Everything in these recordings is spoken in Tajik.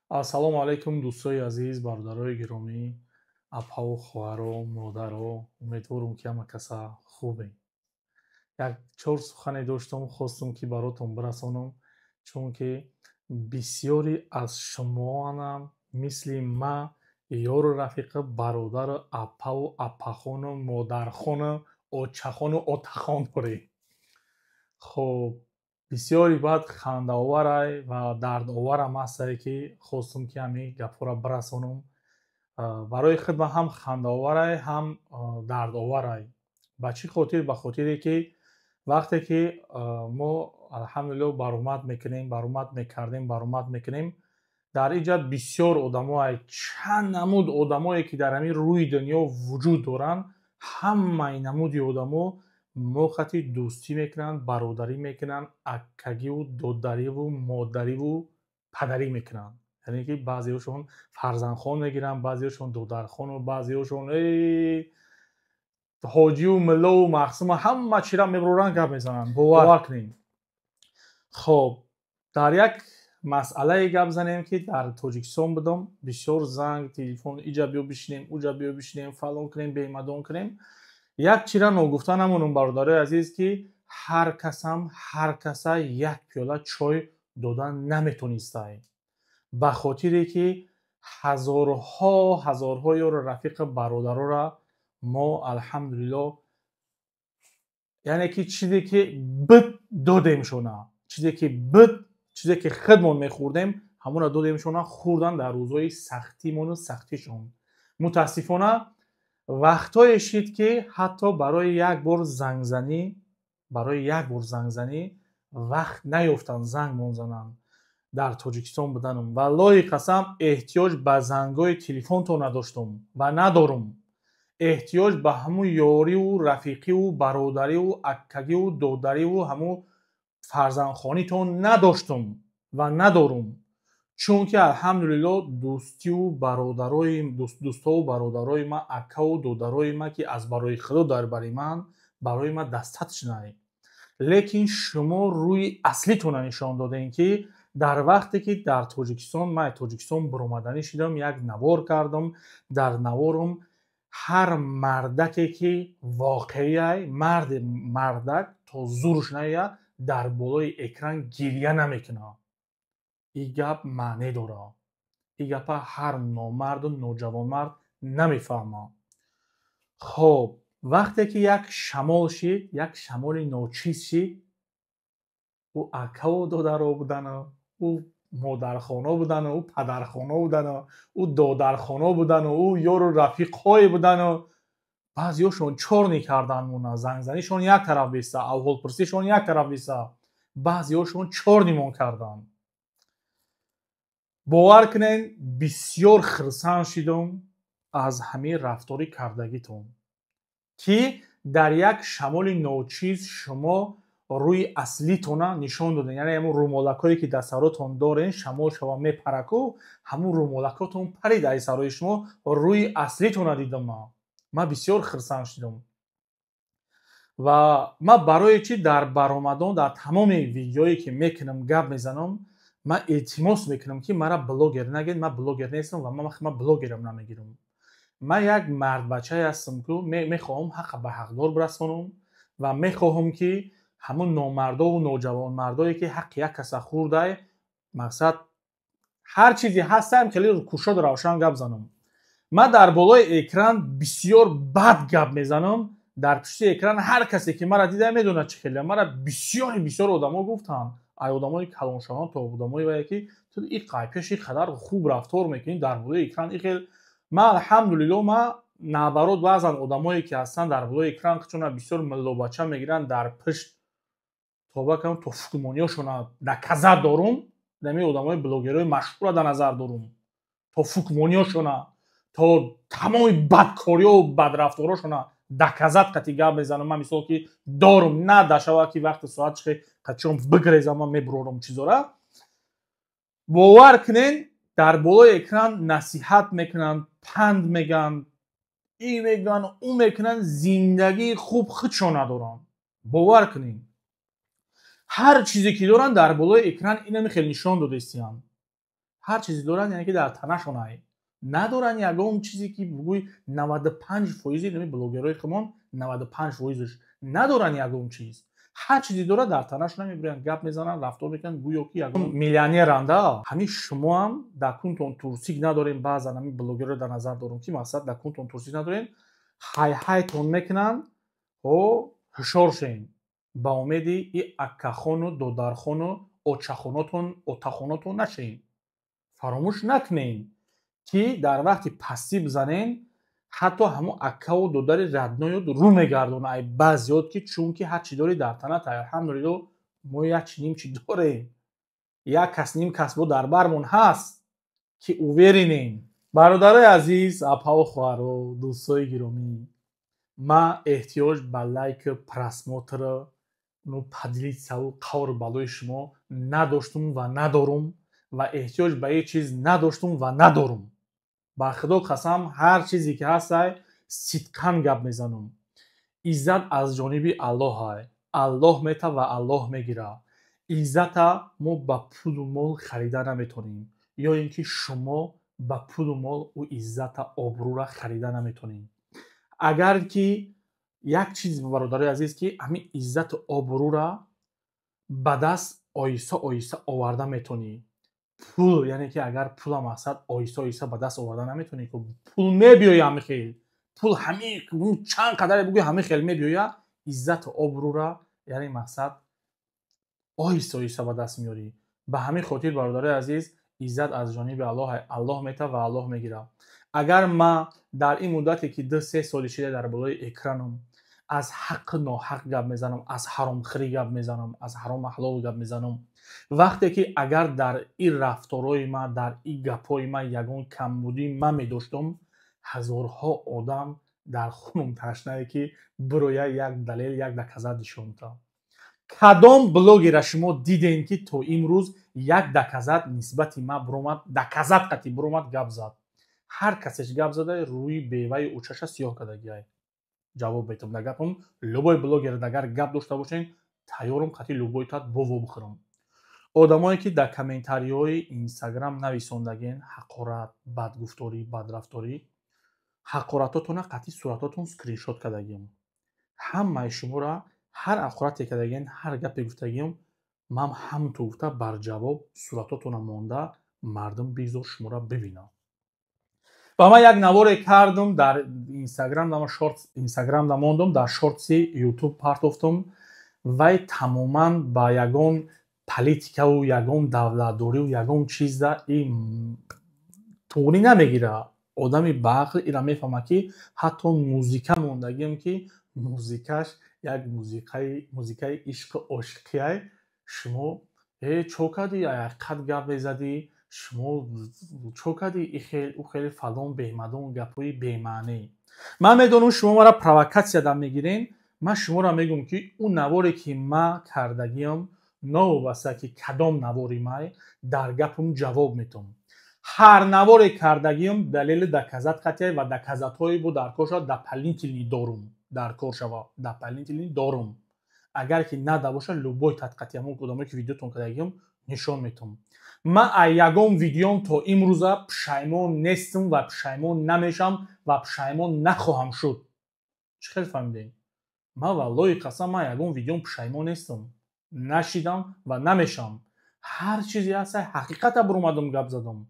Ассалому алайкум, дӯстои азиз, бародарои гиромӣ, апаву хоҳаро, модаро. Умедворум, ки ҳама каса хубем. Як чор сухане доштам, хостум, ки баротон бирасонам, чунки бисёре аз шумоанам мисли ма ёру рафиқу бародару апаву апахону модархону очахону отахон дорем. Хоб, бисёри баъд хандаоварай ва дардоварам ҳастае, ки хостум, ки ҳамин гапҳоро бирасонам. Барои худ ман ҳам хандаоварай, ҳам дардоварай. Ба чӣ хотир? Ба хотире, ки вақте ки мо, алҳамдулилло, баромад мекунем, баромад мекардем, баромад мекунем, дар инҷа бисёр одамое, чанд намуд одамое, ки дар ҳамин рӯи дунё вуҷуд доранд, ҳамаи намуди одамо мо хати дӯстӣ мекунанд, бародарӣ мекунанд, аккагиву додариву модариву падарӣ мекунанд. Яъне ки баъзеҳошон фарзандхон мегиранд, баъзеҳошон додархону, баъзеҳошон ҳоҷиву миллову мақсума, ҳама чира мебуроранд, гап мезананд. Бовар кунед. Хоб, дар як масъалае гап занем, ки дар Тоҷикистон будам, бисёр занг, телефон: иҷа биё бишинем, уҷа биё бишинем, фалон кунем, бемадон кунем. Як чира ногуфта намонам, бародарои азиз, ки ҳар касам ҳар каса як пиёла чой дода наметонистай, ба хотире ки ҳазорҳо ҳазорҳо ёру рафиқу бародарора мо, алҳамдулилло, яъне ки чизе ки бит додемшона, чизе ки бит, чизе ки худмон мехӯрдем, ҳамонро додемшона, хӯрдан дар рӯзҳои сахтимону сахтишон. Мутаассифона, вақтҳое шид, ки ҳатто барои як бор зангзанӣ, барои як бор зангзанӣ вақт наёфтанд занг монзананд. Дар Тоҷикистон буданам, валлоҳи қасам, эҳтиёҷ ба зангҳои телефонтон надоштум ва надорум. Эҳтиёҷ ба ҳамун ёриву рафиқиву бародариву аккагиву додариву ҳамун фарзандхонитон надоштум ва надорум, чунки, алҳамдулилло, дӯстиву бародарои дӯстову бародарои ман, акаву додарои ман, ки аз барои Худо дар бари ман, барои ман дастатшнай. Лекин шумо рӯи аслитонро нишон додем, ки дар вақте ки дар Тоҷикистон, ман Тоҷикистон баромаданӣ шидам, як навор кардам. Дар наворум ҳар мардаке, ки воқеиай марди мардак, то зурш наояд, дар болои экран гиря намекунад. Ин гап маъне дорад. Ин гапа ҳар номарду ноҷавонмард намефаҳмад. Хоб, вақте ки як шамол шид, як шамоли ночиз шид, ӯ акаву додаро будану, ӯ модархоно будану, ӯ падархоно будану, ӯ додархоно будану, ӯ ёру рафиқҳое будану, баъзеҳошон чорни кардан мона, зангзанишон як тараф биста, авҳолпурсишон як тараф биста, баъзеҳошон чорнимон карданд. Бовар кунед, бисёр хирсанд шидам аз ҳамин рафтори кардагитон, ки дар як шамоли ночиз шумо рӯи аслитона нишон додем. Яъне ҳамун рӯмолакҳое, ки дар саротон дорен, шамол шава мепараку, ҳамун рӯмолакҳотон парид ай сарои шумо, рӯи аслитона дидам. Ман бисёр хирсанд шудам. Ва ман барои чӣ дар баромадон, дар тамоми видеое, ки мекунам, гап мезанам, ман илтимос мекунам, ки мара блогер нагед. Ман блогер нестам ва ман блогерам намегирам. Ман як мардбачае ҳастам, ку мехоҳам ҳаққа ба ҳақдор бирасонам ва мехоҳам, ки ҳамун номардову ноҷавонмардое, ки ҳаққи як каса хӯрдай, мақсад, ҳар чизе ҳастам, хеле кушоду равшан гап занам. Ман дар болои экран бисёр бад гап мезанам. Дар пушти экран ҳар касе, ки мара дида, медонад, чӣ хеле мара бисёри бисёр одамо гуфтанд, ай одамои калоншавон то одамои вае, ки ту и қайпеш и қадар хуб рафтор мекунӣ дар болои экран, и хел. Ман, алҳамдулилло, ман наоборот, баъзан одамое, ки ҳастанд, дар болои экран чуна бисёр миллобача мегиранд, дар пушт, тоба кардам, то фукмониёшона наказат дорум. Нами одамои блогерҳои машҳура дар назар дорум, то фукмониёшона, то тамоми бадкориёву бадрафторошона доказать қати гап мезанам. Ман мисол ки дорум, на дашава, ки вақти соат чихе қачон бигрезам, ман мебурорам чизора. Бовар кунен, дар болои экран насиҳат мекунанд, панд мегӯянд, и мегӯянд, ӯ мекунанд, зиндагии хуб худшон надоранд. Бовар кунед, ҳар чизе ки доранд, дар болои экран инами хеле нишон додестиянд. Ҳар чизе доранд, яъне ки дар танашон ай. Надоранд ягон чизе ки бугӯй 95 фоизи нами блогерҳои худмон, 95 фоизш надоранд ягон чиз. Ҳар чизе дорад, дар танашон мебиранд, гап мезананд, рафтор мекунанд, гӯё ки ягон миллионеранда. Ҳамин шумоам дар кунтон трусик надорем. Баъзан ҳамин блогерро дар назар дорам, ки мақсад дар кунтон трусик надорем, ҳайҳайтон мекунанд. О, ҳушёр шен, ба умеди и аккахону додархону очахонотон, отахонотон нашен. Фаромӯш накунен, ки дар вақти пастӣ бизанен, ҳатто ҳамон аккаву додари родной ё рӯ мегардона ай баъзеёт, ки чунки ҳар чӣ дорӣ дар танат. Алҳамдулилло, мо як чи ним чи дорем, як кас ним кас бо дар бармон ҳаст, ки уверен ем. Бародарои азиз, апаву хоҳаро, дӯстои гиромӣ, ман эҳтиёҷ ба лайк, просмотр, ну, поделиться ву қавру балои шумо надоштум ва надорум ва эҳтиёҷ ба ҳеҷ чиз надоштум ва надорум. Ба худо қасам, ҳар чизе ки ҳастай, сидқан гап мезанам. Иззат аз ҷониби Аллоҳай, Аллоҳ мета ва Аллоҳ мегира. Иззата мо ба пулу мол харида наметонем, ё ин ки шумо ба пулу мол ӯ иззата, обрӯра харида наметонем. Агар ки як чиз, бародарои азиз, ки ҳамин иззату обрӯра ба даст оҳиста оҳиста оварда метонӣ, пул, яъне ки агар пула, мақсад, оҳиста оҳиста ба даст оварда наметонӣ, пул мебиёя, ҳами хел пул ҳами чанд қадаре бугӯй, ҳами хел мебиёя. Иззату обрӯра, яъне мақсад, оҳиста оҳиста ба даст меорӣ. Ба ҳамин хотир, бародарои азиз, иззат аз ҷониби Аллоҳ, Аллоҳ мета ва Аллоҳ мегирад. Агар ман дар ин муддате ки 2-3 соли шида дар болои экранам аз ҳаққу ноҳақ гап мезанам, аз ҳаромхӯрӣ гап мезанам, аз ҳарому ҳалол гап мезанам, вақте ки агар дар ин рафторҳои ман, дар ин гапҳои ман ягон камбудӣ ман медоштам, ҳазорҳо одам дар хунум ташнае, ки бироя, як далел, як доказать нишон диҳам. Кадом блогера шумо дидем, ки то имрӯз як доказать нисбати ман биромад, доказать қати биромад, гап зад? Ҳар касеш гап зада, рӯи беваи учаша сиёҳ кардагиай. Ҷавоб метам дар гапам. Любой блогер агар гап дошта бошен, тайёрам қати любой тат бово бихӯрам. Одамое ки дар комментариҳои Инстаграм нависондаген ҳақорат, бадгуфторӣ, бадрафторӣ, ҳақоратотона қатъи суратотон скриншот кардагиам. Ҳамаи шуморо, ҳар ҳақорате кардагиен, ҳар гапе гуфтагиам, ман ҳамту гуфта бар ҷавоб суратотона монда, мардум бигзор шуморо бибинанд. Ва ман як наворе кардам дар Инстаграм, шорт Инстаграм да мондум, дар шортси Ютуб партофтум. Вай тамоман ба ягон политикаву ягон давлатдорию ягон чизда и туғрӣ намегира. Одами баақл ира мефаҳмад, ки ҳатто музика мондагиам, ки музикаш як музикаи ишқу ошиқиай. Шумо э чо кардӣ, аяққат гап мезадӣ, шумо чо кардӣ, ихел ӯ хеле фалон бемадон, гапҳои бемаънӣ. Ман медонам, шумо мара провокатсия да мегирен. Ман шуморо мегӯм, ки ӯ наворе ки ман кардагиам, новобаста ки кадом навори май, дар гапам ҷавоб метавам. Ҳар наворе кардагиам далели доказать қатъия ва доказать ҳое бо дар кор шава, дополнительный дорум, дар кор шава, дополнительный дорум. Агар ки нада боша, любой тадқати ҳамон одамое ки видеотон кардагиам, нишон метавам. Ман аз ягон видеом то имрӯза пушаймон нестам ва пушаймон намешавам ва пушаймон нахоҳам шуд. Чӣ хел фаҳмидем? Ман валлоҳи қасам, ман ягон видеом пушаймон нестам, нашидам ва намешавам. Ҳар чизе ҳаста, ҳақиқата биромадам, гап задам.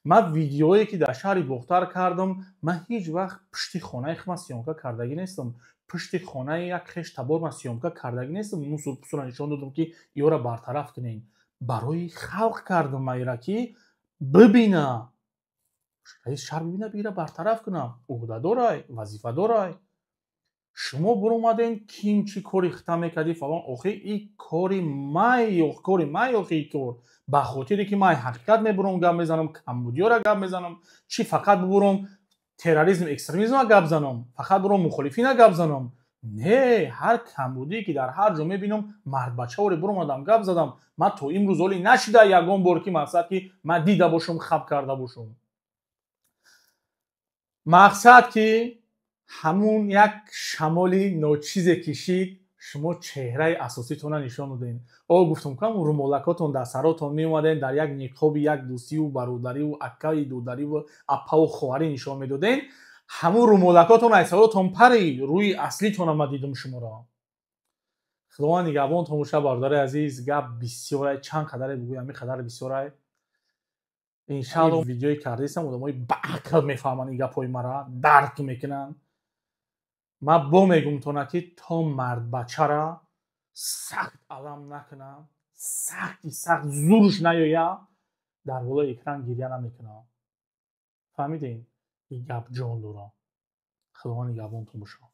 Ман видеое ки дар шаҳри Бохтар кардам, ман ҳеҷ вақт пушти хонаи худман съёмка кардагӣ нестам, пушти хонаи як хеш табор ман съёмка кардагӣ нестам. Мусор пусура нишон додам, ки ёра бартараф кунем. Барои халқ кардам майра, ки бибина, раис шаҳр бибина, бигира, бартараф кунам. Ӯҳдадорай, вазифадорай. Шумо биромаден, ким чӣ кори хита мекардӣ, фалон. Охи, и кори май, кори май, охи, и кор ба хотире ки ман ҳақиқат мебурам, гап мезанам, камбудиёра гап мезанам. Чӣ, фақат бубурам терроризм, экстремизма гап занам, фақат бурам мухолифина гап занам? Не, ҳар камбудие ки дар ҳар ҷо мебинам, мардбачаоре биромадам, гап задам. Ман то имрӯз оли нашида ягон бор, ки мақсад, ки ман дида бошам, хаб карда бошам. Мақсад, ки ҳамун як шамоли ночизе кишид. Шумо чеҳраи асоситонро нишон додем. О, гуфтум, кам румолакотон дар саротон меомадем, дар як ниқоби як дӯстиву бародариву акаи дудариву апаву хоҳарӣ нишон медодем. Ҳамун румолакотон аз саротон пари, рӯи аслитона ма дидум шуморо. Худованд нигаҳбонтон боша, бародари азиз. Гап бисёрай, чанд қадаре бигӯям, ин қадар бисёрай. Иншаалло, видеои кардисам, одамои баақл мефаҳманд, ин гапҳои мара дарк мекунанд. Ман бо мегумтона, ки то мардбачара сахт алам накунам, сахти сахт зуруш наёя, дар болои экран гиря намекунам. Фаҳмидем, ин гап ҷон дора. Худованд нигаҳбонтон боша.